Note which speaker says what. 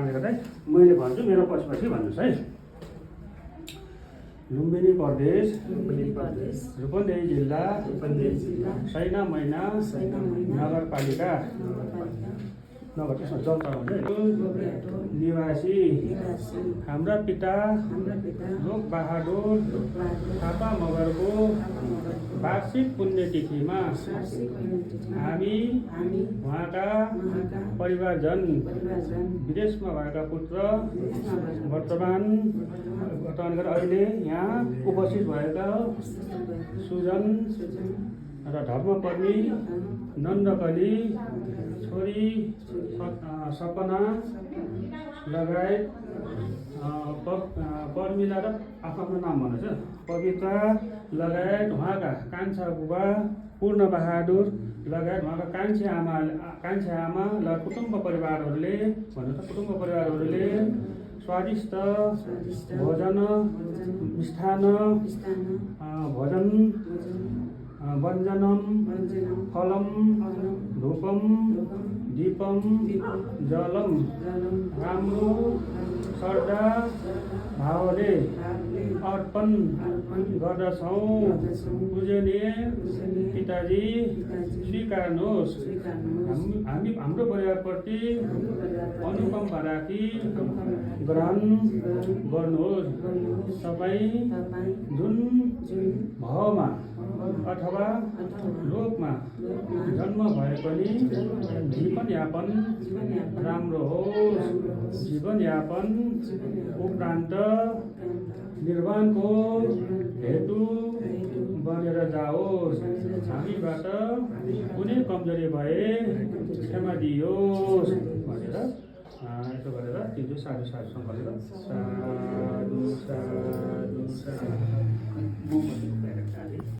Speaker 1: कारणले गर्दा मैले भन्छु, मेरो पछि भन्नुहोस् है। लुम्बिनी प्रदेश रूपन्देही जिल्ला सैना मैना नगरपालिका त्यसमा जल निवासी हाम्रा पिता लोक बहादुर थापा मगरको वार्षिक पुण्यतिथिमा हामी उहाँका परिवारजन विदेशमा भएका पुत्र वर्तमान गरेर अहिले यहाँ उपस्थित भएका सुजन र धर्मपत्नी नन्दकली छोरी सपना लगायत पर्मिला र आफ्नो नाम भन्नु छ पवित्र लगायत उहाँका कान्छा बुबा पूर्ण बहादुर लगायत उहाँका कान्छा आमा र कुटुम्ब परिवारहरूले स्वादिष्ट भोजन मिष्ठान भोजन व्यञ्जनम फलम धूपम दीपम जलम राम्रो श्रद्धा भावले अर्पण गर्दछौँ। पूजनीय पिताजी स्वीकार्नुहोस्। हाम्रो परिवारप्रति अनुकम्पा राखी ग्रहण गर्नुहोस्। तपाईँ जुन भावमा अथवा लोकमा जन्म भए पनि जीवनयापन राम्रो होस्। जीवनयापन उपरान्त निर्वाणको हेतु बनेर जाओस्। हामीबाट कुनै कमजोरी भए क्षमा दियोस् भनेर यसो गरेर 3 साधु सङ्कल्प साधु साधु साधु